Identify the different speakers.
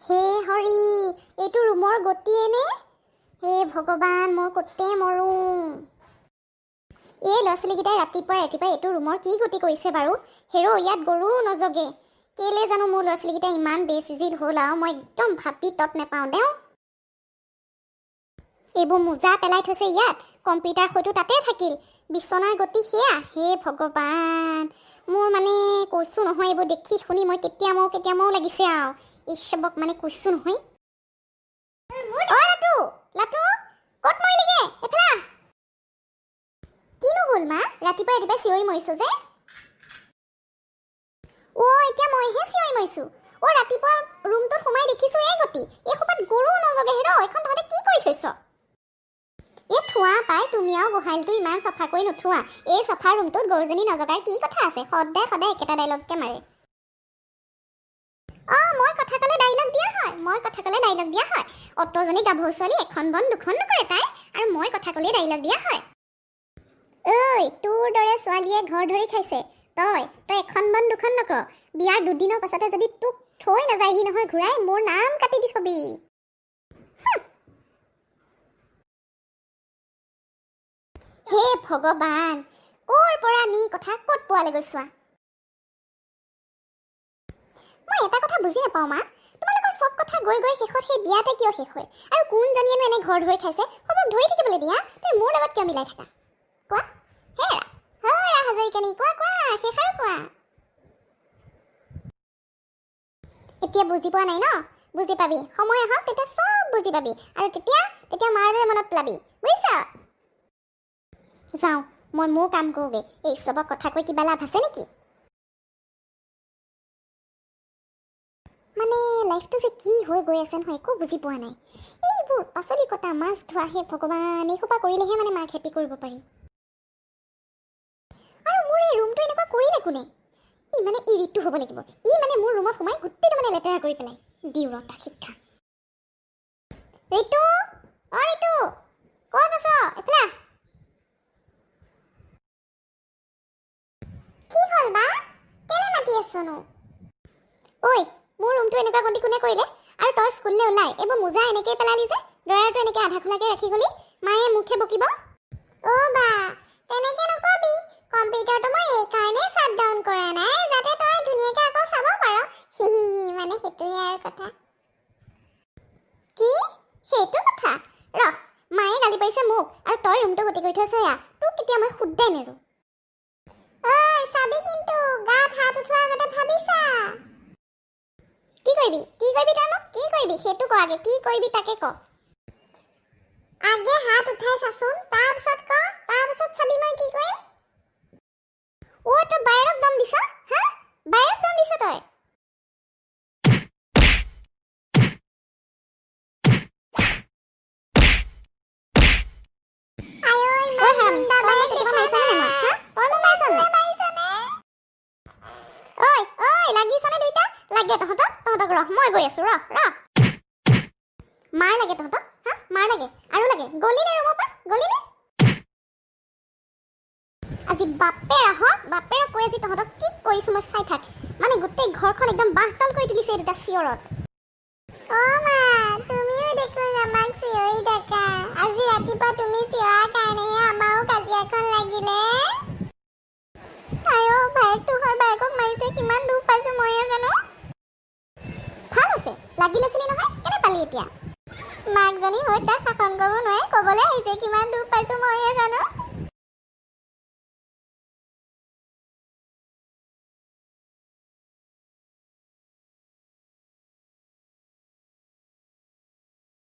Speaker 1: হে হৰি, এইটো ৰুমৰ গতিয়ে নে? হে ভগৱান, মই ক'তে মৰোঁ? এই ল'ৰা ছোৱালীকেইটাই ৰাতিপুৱাই ৰাতিপুৱাই এইটো ৰুমৰ কি গতি কৰিছে বাৰু? হেৰ', ইয়াত গৰুও নজগে। কেলে জানো মোৰ ল'ৰা ছোৱালীকেইটা ইমান বেচিজিল হ'ল আৰু, মই একদম ভাবি তত নেপাওঁ দেওঁ। এইবোৰ মোজা পেলাই থৈছে ইয়াত, কম্পিউটাৰ হয়তো তাতে থাকিল, বিচনাৰ গতি সেয়া। হে ভগৱান, মোৰ মানে কৈছোঁ নহয়, এইবোৰ দেখি শুনি মই কেতিয়া মৰো কেতিয়া মৰো লাগিছে আৰু। এই চবক মানে কৈছোঁ নহয়। অ লাটু, লাটু, ক'ত মৰিলিগে? এইফালে আহ। কিনো হ'ল মা, ৰাতিপুৱাই ৰাতিপুৱাই চিঞৰি মৰিছোঁ যে? অ' এতিয়া মইহে চিঞৰি মৰিছোঁ। অ' ৰাতিপুৱা ৰুমটোত সোমাই দেখিছোঁ এই গতি, এই সোপাত গৰু নজগে। হেৰ, এইখন তহঁতে কি কৰি থৈছ? এই থোৱা পাই, তুমি আৰু গোহালিটো ইমান চফা কৰি নোথোৱা। এই চফা ৰুমটোত গৰুজনী নজগাৰ কি কথা আছে? সদায় সদায় একেটা ডাইলগকে মাৰে। অঁ, মই কথা ক'লে ডাইলগ দিয়া হয়, মই কথা ক'লে ডাইলগ দিয়া হয়। অতজনী গাভৰু ছোৱালী, এখন বন দুখন নকৰে তাই, আৰু মই কথা ক'লেই ডাইলগ দিয়া হয়। ঐ, তোৰ দৰে ছোৱালীয়ে ঘৰ ধৰি খাইছে। তই এখন বন দুখন নকৰ। বিয়াৰ দুদিনৰ পাছতে যদি তোক থৈ নাযায়হি নহয় ঘূৰাই, মোৰ নাম কাটি দি থবি। হে ভগৱান, ক'ৰ পৰা নি কথা ক'ত পোৱালেগৈ চোৱা। মই এটা কথা বুজি নাপাওঁ মা, তোমালোকৰ চব কথা গৈ গৈ শেষত সেই বিয়াতে কিয় শেষ হয়? আৰু কোনজনীয়েনো এনে ঘৰ ধৰি খাইছে? সবক ধৰি থাকিবলৈ দিয়া, তুমি মোৰ লগত কিয় মিলাই থাকা কোৱা? হেৰা হেৰা হাজৰিকানী, কোৱা কোৱা, শেষ আৰু কোৱা। এতিয়া বুজি পোৱা নাই ন? বুজি পাবি, সময় আহক, তেতিয়া চব বুজি পাবি। আৰু তেতিয়া তেতিয়া মাৰলৈ মনত পেলাবি, বুজিছ? যাওঁ মই, মোৰ কাম কৰোঁগৈ। এই চবক কথা কৈ কিবা লাভ আছে নেকি? মানে লাইফটো যে কি হৈ গৈ আছে নহয়, একো বুজি পোৱা নাই। এইবোৰ পাচলি কটা, মাছ ধোৱা, হে ভগৱান, এইসোপা কৰিলেহে মানে মাক হেপী কৰিব পাৰি। আৰু মোৰ এই ৰুমটো এনেকুৱা কৰিলে কোনে? ই মানে ই ঋতু হ'ব লাগিব। ই মানে মোৰ ৰুমত সোমাই গোটেইটো মানে লেতেৰা কৰি পেলাই। দিওঁ ৰ তাক শিক্ষা। ঋতু, অ ঋতু, ক'ত আছ? এইফালে আহ। কি হ'ল বা, কেলে মাতি আছনো? ঐ, মোৰ ৰুমটো এনেকুৱা গতি কোনে কৰিলে? আৰু তই স্কুললৈ ওলাই এইবোৰ মোজা এনেকেই পেলালি যে, ড্ৰয়াৰটো এনেকৈ আধা খোলাকৈ ৰাখি গ'লি, মায়ে মোকহে বকিব। অ' বা, তেনেকে নকবি। কম্পিউটাৰটো মই এইকাৰণেই শ্বাট ডাউন কৰা নাই, যাতে তই ধুনীয়াকৈ আকৌ চাব পাৰ। মানে সেইটোৱে আৰু কথা। কি সেইটো কথা? ৰহ, মায়ে গালি পাৰিছে মোক আৰু তই ৰুমটো গতি কৰি থৈছ। এয়া তোক কেতিয়া মই শুদাই নেৰো। ঐ, চাবি কিন্তু, গাত হাত উঠোৱাৰ আগতে ভাবিছা। কি কৰিবি, কি কৰিবি তই মোক? কি কৰিবি সেইটো ক আগে, কি কৰিবি তাকে ক আগে। হাত উঠাই চাচোন, তাৰপিছত ক, তাৰপিছত চাবি মই কি কৰিম। অ' তই বায়েৰক দম দিছ? হা, বায়েৰক দম দিছ তই? ঐ হাৰামি, তই মোক কেতিয়াবা মাৰিছনে নাই মই? হা, তই মোক মাৰিছ নাই? ঐ ঐ, লাগিছনে দুইটা? লাগে তহঁতক? তহঁতক ৰহ, মই গৈ আছো, ৰহ ৰহ। মাৰ লাগে তহঁতক? হা, মাৰ লাগে? আৰু লাগে? গলি নে ৰুমৰ পৰা? গলি নে? আজি বাপেৰ আহক, বাপেৰক কৈ আজি তহঁতক কি কৰিছো মই চাই থাক। মানে গোটেই ঘৰখন একদম বাঁহতল কৰি তুলিছে এই দুটা চিঞৰত।
Speaker 2: অ' মা, তুমিও দেখোন আমাক চিঞৰি থাকা। আজি ৰাতিপুৱা তুমি চিঞৰাৰ কাৰণেহে আমাৰো কাজিয়াখন লাগিলে।
Speaker 1: আই অ', ভায়েকটো হয় বায়েকক মাৰিছে, কিমান দুখ পাইছো মইহে জানো। ভাল হৈছে, লাগি লৈছিলি নহয়, কেনে পালি এতিয়া?
Speaker 2: মাকজনী হৈ তাক শাসন কৰিব নোৱাৰে, ক'বলৈ আহিছে কিমান দুখ পাইছো মইহে জানো।